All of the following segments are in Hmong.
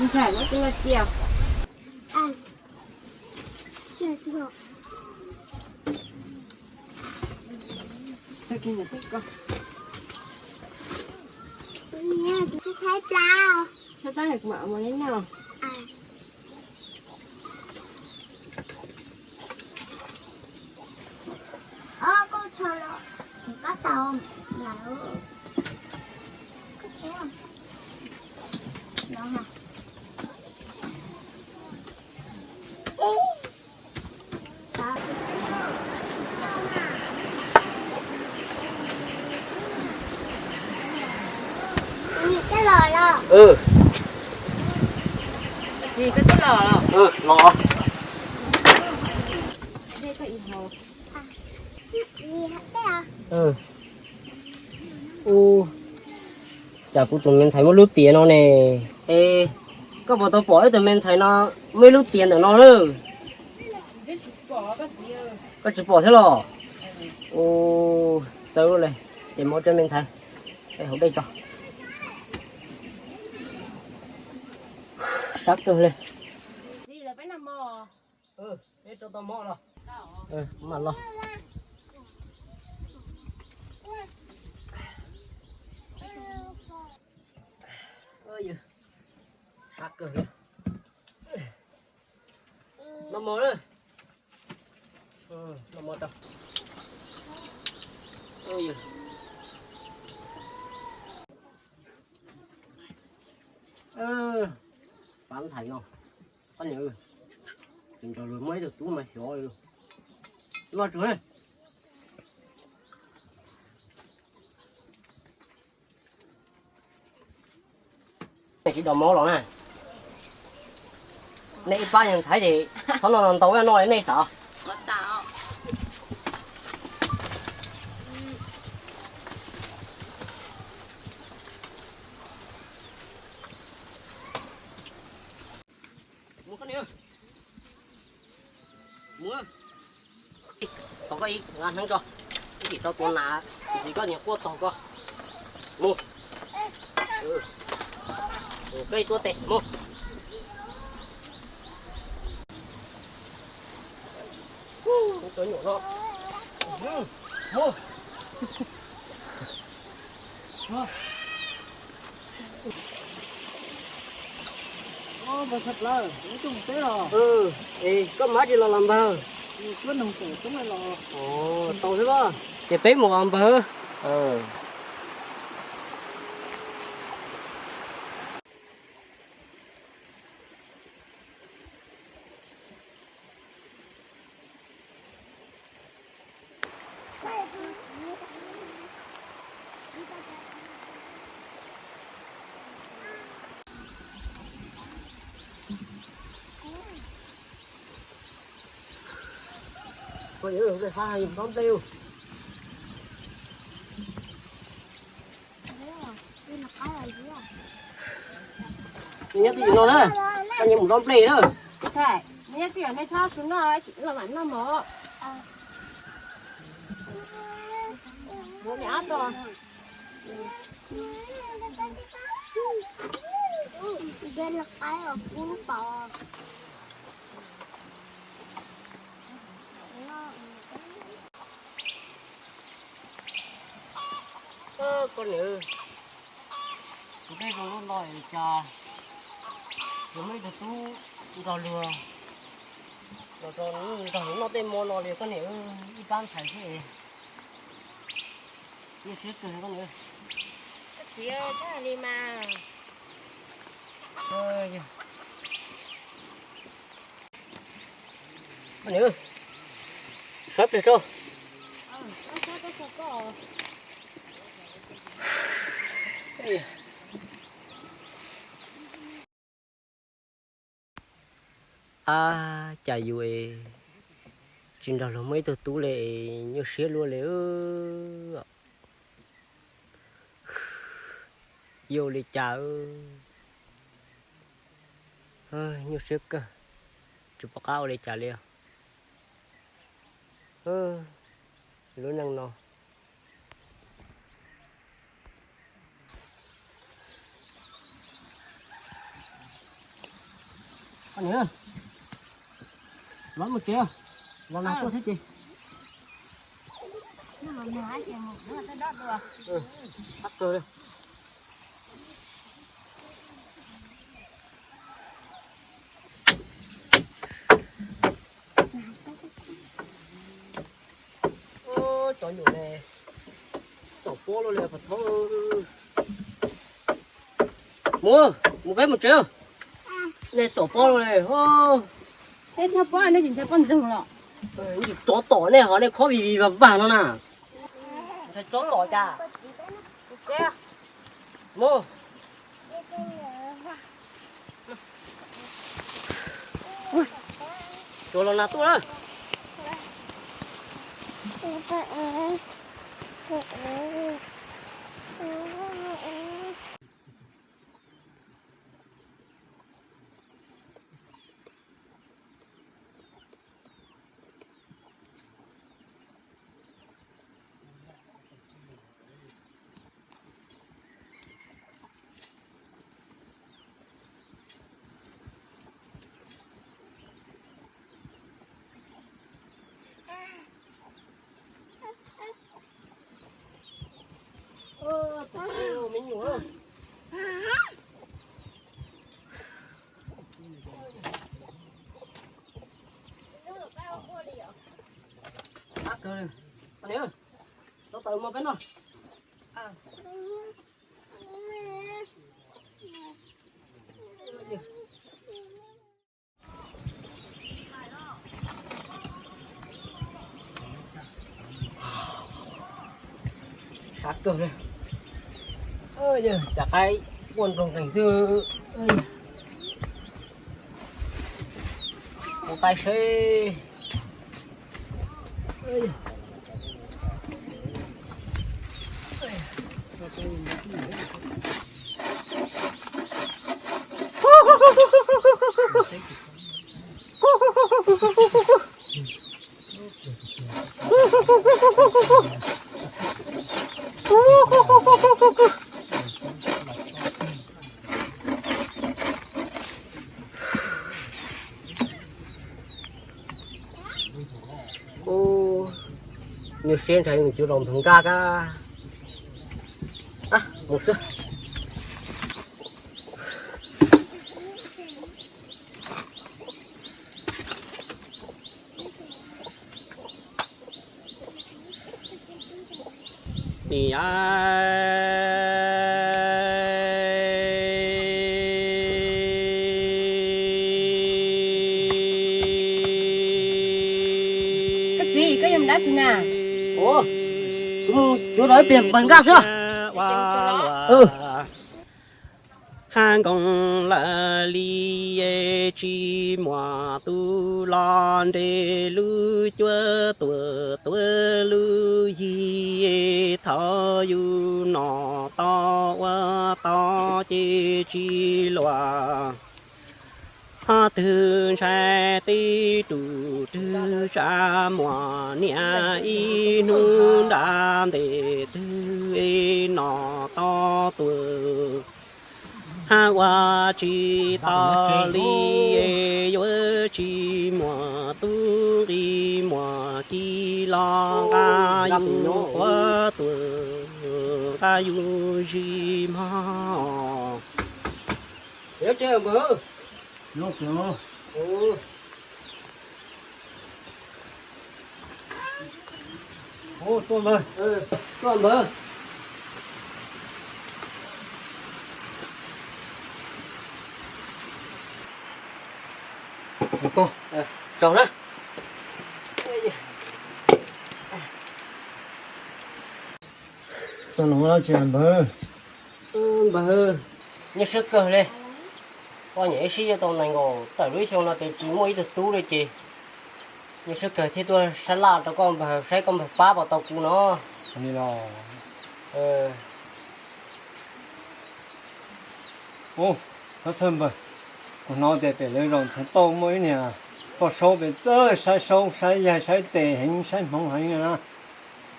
Ntxhais muab tus no cia. Tshaib plab, kuv mam ua li no. Txiv, koj twb los los? Los. Ua, cas kuv tus me ntxhais muaj lub tiav no ne? Es koj puas tau pom ib tug me ntxhais no muaj ib lub tiav ntawm no lawm? Koj tsis pom thiab los? Ua, txawv li, ces muab rau me ntxhais hauv dej tso. Sab kawg li. Peb rau tau mov los? Mam los. Sab kawg li. Noj mov na. Noj mov tso. Pab ntxhais no, koj niam, tsis nrog luag muaj ib tug tub mas xyov li. Noj tsuag na. Nej tsis dam mov los na. Nej ib pab yawg ntxhais ces txhob noj ntau, noj li nej xav. Mus koj niam. Mus. Thov koj ib nqa hneev tso. Ib chim tau tua nas, tus txiv koj niam quaj tog koj. Mus. Koj ib tuab tes, mus. Cov nyuam no. Mus. Npawg Thaj Plaws, wb tuaj mus teb los? Es koj mam tsis los los npawg? Tau xwb os. Ces peb mus os npawg. Koj niam, peb fab mus dob nplej. Neb nyob twj ywm no na, koj niam mus dob nplej na. Ntxhais, neb nyob twj ywm, neb txhob su noj, los mam noj mov. Mus niam ob tug. Koj niam, kuv peb zoo lub no es cas yuav muaj ib tug tub nrog luag, nrog luag noj tej mov no li koj niam, ib pab ntxhais xwb es nyuaj siab kawg koj niam. Koj txiv, txhob hais li mas. Koj niam, sab pliag tso. Ab, cas yus es tsis nrog luag muaj ib tug tub li es nyuaj siab luaj li. Yuav ua li cas? Nyuaj siab kawg, tsis pom qab ua li cas li os. Lub neej no. Niam, los mus tsev, los nag tuaj thiab ces. Qab kawg li. Cov nyuam ne, txom pob luaj li pas thaub. Mus, mus peb mus tsev. Nej txom pob luaj li. Peb txhob pob, nej tsis ntshai pob ntxoog los? Tsis txhob tom nej ho nej khob vij vij vag vag no na. Ntshai txhob tom cas. Mus. Tsuas los nag tuaj na. Qab kawg li. Tau tawm mus peb noj. Sab kawg li. Cas qaib quaj nroo nqees xwb. Ua qaib seb. Ub, nyuaj siab ntshai nws cua los npawg Nkaj kab. Mus xwb. Koj txiv, koj yuav mus dab tsi na? Kuv mus cuag los ib pliag npawg Nkaj xwb. Hab nkoos lawm li, tsis muaj tus los nres lub cuab tuam tuav lub yig, thaum yus nom tau ua tau ces tsis luam. Hab twg ntshai tib tug twg tsa muag niam ib hnub nrab ntes twg es nom tau tuag. Hab ua tsis tau li, yuav tsis muaj tub nqi muag ci los nqa yus quav tuag, nqa yus zis mog. Tuaj npawg. Tsaug na. Txog no dab tsi npawg? Npawg, nyuaj siab kawg li. Koj niam ib sib yuav tau nees nkaum tawm lub xyoo no ces tsis muaj ib tug tub li ces nyuaj siab kawg thiaj tuaj sab laj rau koj npawg saib koj npawg pab puas tau kuv no. Ub, Thov Txhawj npawg, kuv hnov tias pem lawv zos Ntxhov Tauj muaj ib niag poj saub pem txawj saib saub saib yaig saib tes heev saib hmoov heev na.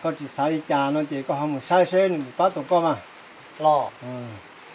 Koj tsis xav li cas no ces koj ho mus saib seb nws puas pab tau koj mas. Los,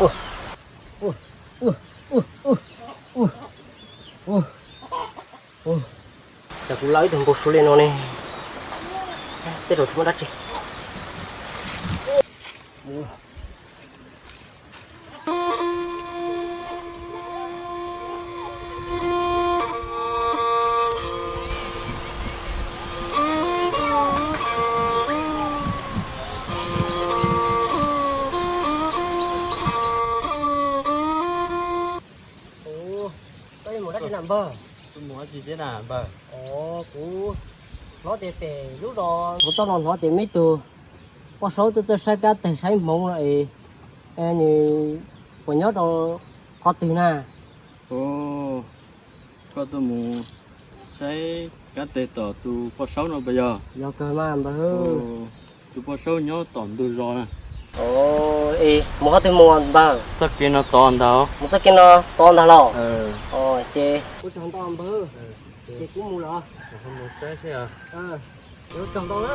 Ua, ua, ua, ua, ua, ua. Cas kuv lawv ib tug npau suav li no ne? Tej zaum tsis muaj dab tsi. Ua, koj mus dab tsi na npawg? Mus dab tsi thiab na npawg? Ua, kuv hnov tias pem lub zos kuv tau los hnov tias muaj ib tug poj saub tuaj txawj saib kab teg saib hmoov no es, nws puas nyob rau qhov twg na? Ua, koj tuaj mus saib kab teg tom tus poj saub no puas yog? Yog kawg mas npawg. Tus poj saub nyob tom ntug zos na. Ua, es mus qhov twg mus npawg? Txoj kev no tod ntag. Mus txoj kev no tod ntag los? Ces ua tsaug ntau npawg, ces kuv mus lawm. Mus saib seb. Ua tsaug ntau na.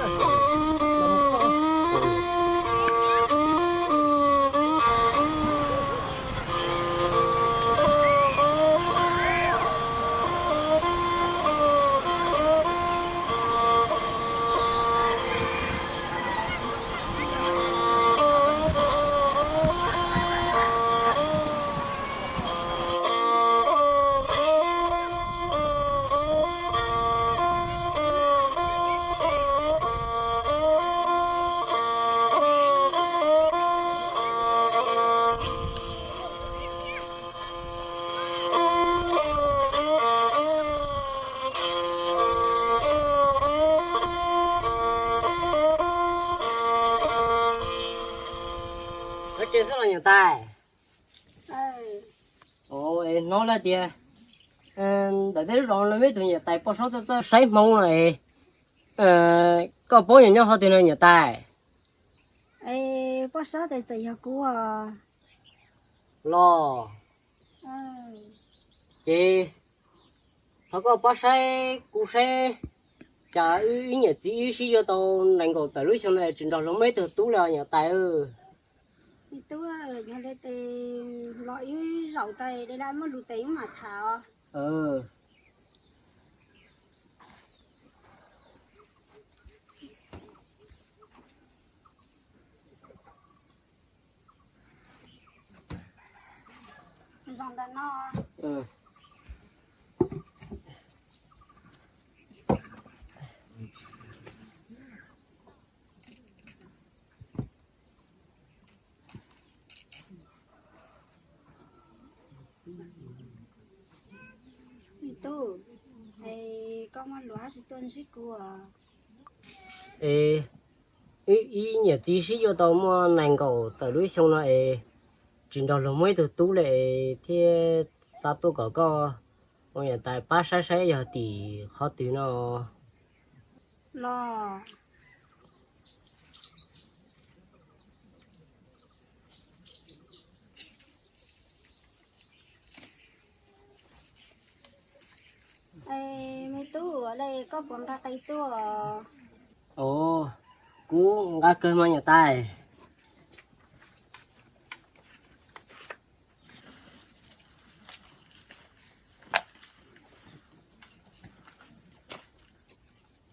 Niam tais, hnov lawv tias ntawm tej lub zos no muaj ib tug niam tais poj saub txawj txawj saib hmoov no es, koj paub nws nyob qhov twg no niam tais? Poj saub tes txawm yog kuv os. Los, ces thov koj pab saib kuv saib, cas wb ib niam txiv wb sib yuav tau nees nkaum tawm lub xyoo no tsis nrog luag muaj ib tug tub li niam tais. Me tub, yog li tes los wb zaum tas de laj muab lus tes wb mam tham os. Zoo ntawm no. Me tub, es koj muaj lus dab tsi tuaj ntsib kuv os? Es wb ib niam txiv sib yuav tau muaj nees nkaum tawm lub xyoo no es tsis nrog luag muaj ib tug tub li es thiaj xav tuaj kom koj ua niam tais pab saib saib yog tim qhov twg no. Los, es me tub, ua li koj puas nqa qe tuaj? Os, kuv nqa kawg mas niam tais.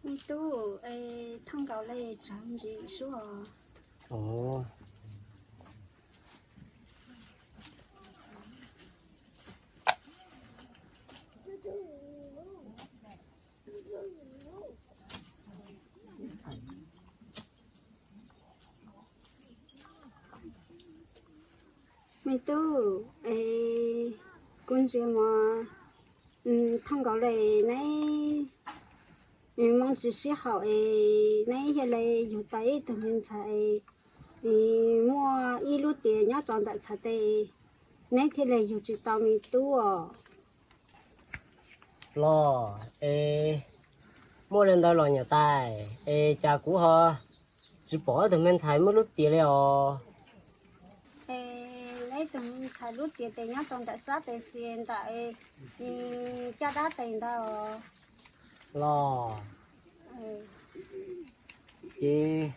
Me tub, es thooj nkaus li tsav ntsim sub os. Me tub, es kuv ntsia mas thooj nkaus li neb moo tsis sib haum es neb thiaj li yug tau ib tug me ntxhais es muaj ib lub tiam nyob rau ntawm txhais tes, neb thiaj li yug tsis tau me tub os. Los, es muaj li ntawd los niam tais, es cas kuv ho tsis pom ib tug me ntxhais muaj lub tiam li os? Es neb tus me ntxhais lub tiam tes nyob rau ntawm sab tes xis ntawm caj dab tes ntawd os. Los, ces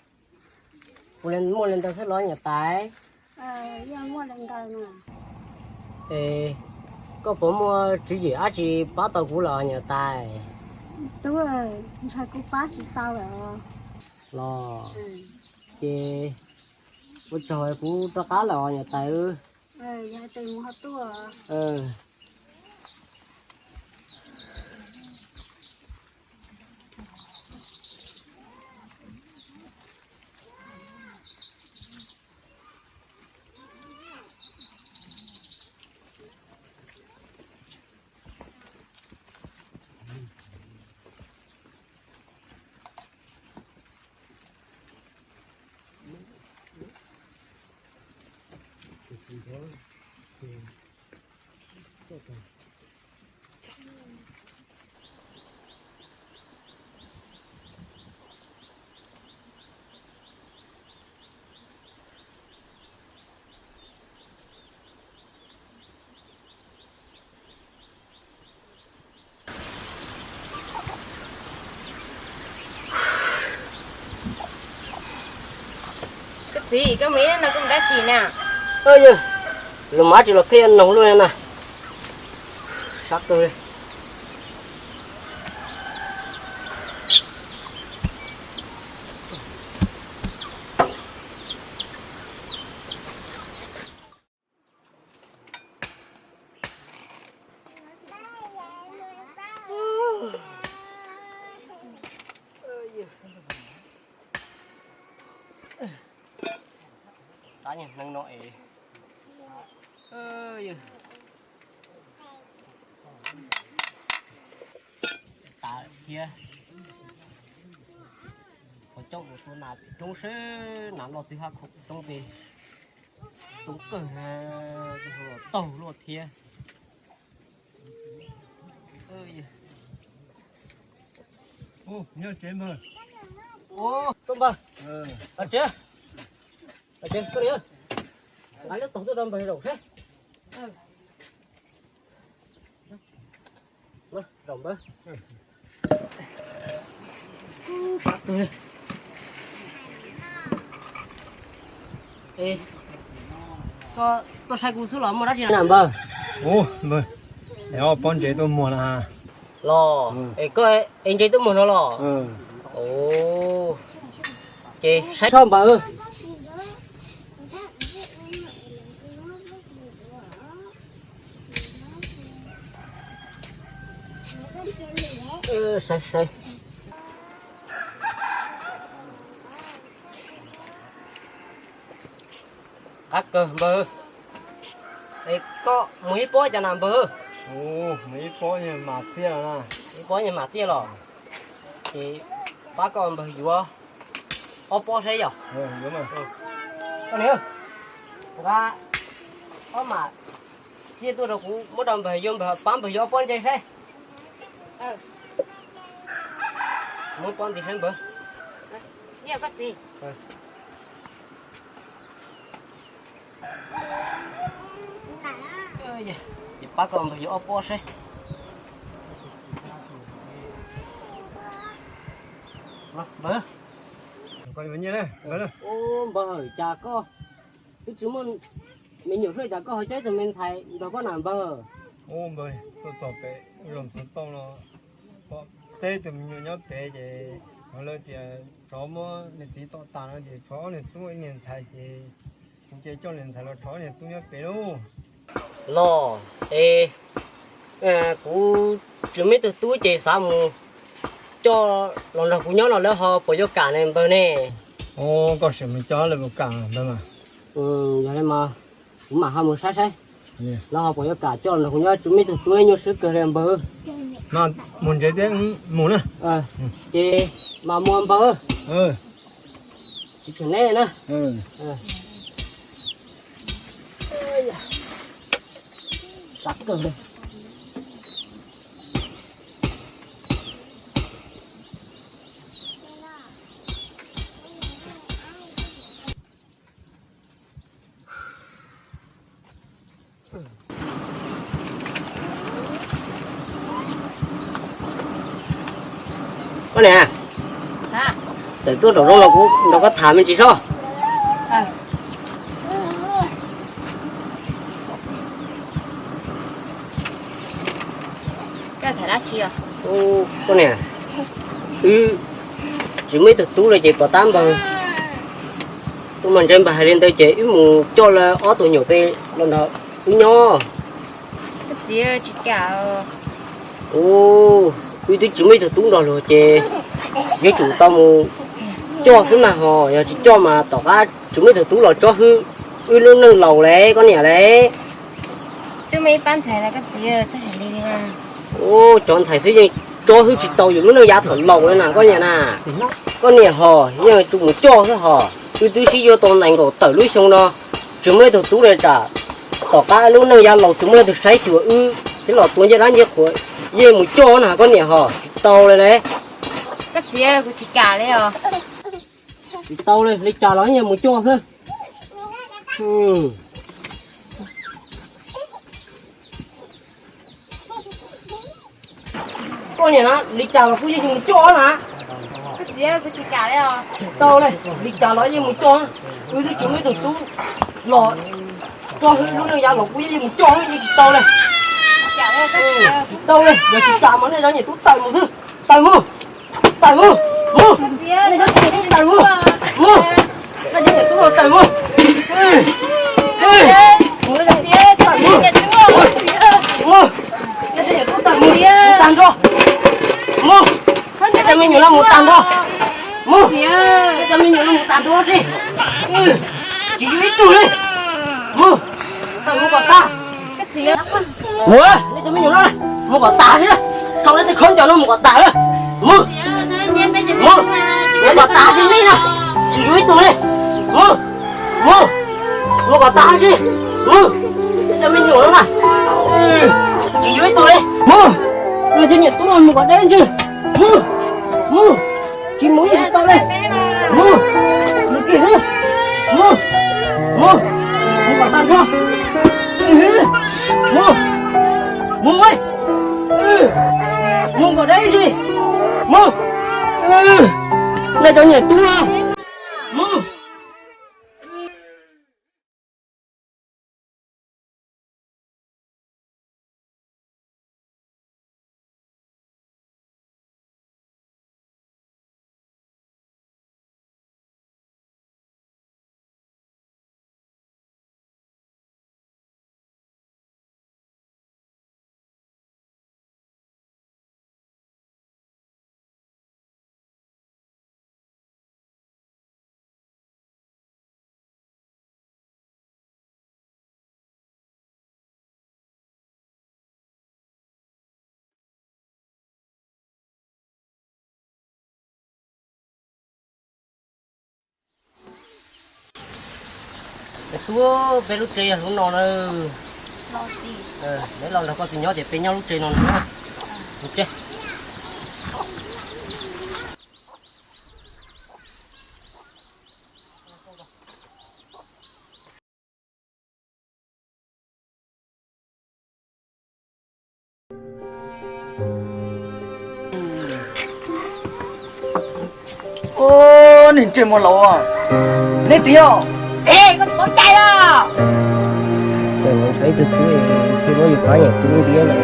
puas muaj li ntawd xwb los niam tais? Es koj puas muaj tswv yim dab tsi pab tau kuv los niam tais? Tub, ntshai kuv pab tsis tau lawm os. Los, ces ua tsaug, kuv rov qab lawm os niam tais. Yog tes mus ho tuaj. Koj txiv, koj mus ib no koj mus dab tsi na? Yog, lus mab tsis los pheej yuav noog luaj na. Sab kawg li. Qab niag neeg no es, tas thiab. Qhov coj mus tua nas pem roob seb nas loj txiv hab khoom roob pem. Tub kawg, taug luaj thiab. Nyob tsev npawg. Tuaj npawg. Los tsev. Los tsev koj niam. Nqa lub tog tuaj rau npawg zaum seb. Zaum npawg. Koj tuaj saib kuv xwb los muaj dab tsi na npawg? Ub, npawg, ob pob ntses tuaj muag na. Los, es koj ev ntses tuaj muag no los? Ces saib tso npawg. Saib, saib. Qab kawg npawg. Es koj muag ib pob cas na npawg? Mus ib pob mam txiaj los na. Ib pob mam txiaj los? Ces pab koj npawg yuav ob pob seb yog. Koj niam, nqa ob mam txiaj tuaj rau kuv muab rau npawg yuav, npawg pab npawg yuav ob pob ntses seb. Muab pob ntses seb npawg. Ces pab koj npawg yuav ob pob seb. Npawg, cas koj twb tsis muaj me nyuam xwb cas koj ho coj ib tug me ntxhais nrog koj na npawg? Ub npawg, tuaj txog pem ub los txog toj no, pom teb tus me nyuam nyob pem ces lawv tias tsov muab niag txiv tom tas no ces tshuav ob niag tub ib niag ntxhais ces kuv ces coj niag ntxhais los tshuav ob niag tub nyob pem lauj. Los, es kuv tsis muaj ib tug tub ces xav mus coj los nrog kuv nyob no lawv ho puas yuav kam ne npawg ne? Ub, koj sim mus coj lawv puas kam npawg mas. Yog li mas kuv mam ho mus saib saib lawv ho puas yuav kam coj los nrog kuv nyob, tsis muaj ib tug tub nyuaj siab kawg li npawg. Mus ntsev thiab mus na. Ces mam mus npawg. Tsis tseg neb na. Sab kawg li. Koj niam, tawm tuaj nraum zoov los kuv nrog koj tham me ntsis sob. Koj niam, wb tsis muaj ib tug tub li ces pom tab npawg tuaj mus ntsev npawg hais li ntawd ces wb mus coj lawv ob tug nyuam pem los nrog wb nyob. Ub, wb twb tsis muaj ib tug tub nrog luag ces yuav tsum tau mus coj xwb mas ho, yog tsis coj mas tom qab tsis muaj ib tug tub los tsob wb lub neej laus le koj niam le. Ub, cov ntxhais xwb yeej tsob wb tsis tau yus lub neej yav thaum laus li na koj niam na. Koj niam ho, yeej tsum mus coj xwb ho. Wb twb sib yuav tau nees nkaum tawm lub xyoo no tsis muaj ib tug tub li tsam tom qab lub neej yav laus tsis muaj leej twg saib xyuas wb thiab los tua ncej dab ncej qhuav, yeej mus coj na koj niam ho, tsis tau li le. Tsis tau li, li cas los yeej mus coj xwb. Koj niam na, li cas los kuj yeej mus coj na. Tsis tau li, li cas los yeej mus coj. Wb twb tsis muaj ib tug tub los tsob wb lub neej yav laus kuj yeej mus coj yeej tsis tau li. Tsis tau li, yog tsis cas mas nej cov niam tub tawm mus xwb. Tawm mus, tawm mus, mus. Nej cov niam tub tawm mus, mus. Nej cov niam tub los tawm mus. Mus, nej cov niam tub tawm mus, mus. Nej cov niam tub tawm mus, mus tag nrho. Mus, nej cov me nyuam no mus tag nrho. Mus, nej cov me nyuam no mus tag nrho tsis, tsis yuav ib tug li. Mus, tawm mus kom tag. Mus, nej cov me nyuam no mus kom tag tsis, sau nej tej khaub ncaws no mus kom tag. Mus, mus, mus kom tag tsis nej na, tsis yuav ib tug li. Mus, mus. Mus kom tag si. Mus, cov me nyuam no na. Tsis yuav ib tug li. Mus, cov niam tub no mus kom deb ntsis. Mus, mus, tsis mus tsis tau li. Mus, mus kiag, mus, mus, mus kom tag nrho. Mus, mus, mus, mus kom deb ntsis. Mus, nej cov niam tub no. Mus. Tub, peb lub tsev yog lub no na. Neb los nrog koj txiv nyob ces peb nyob lub tsev no na. Ua, niag ntsej muag laus, neb txiv os. Txiv, koj tsis paub cai los? Txawm ntshai ib tug tub thiaj muab yus pab niam tub ntiab lawm.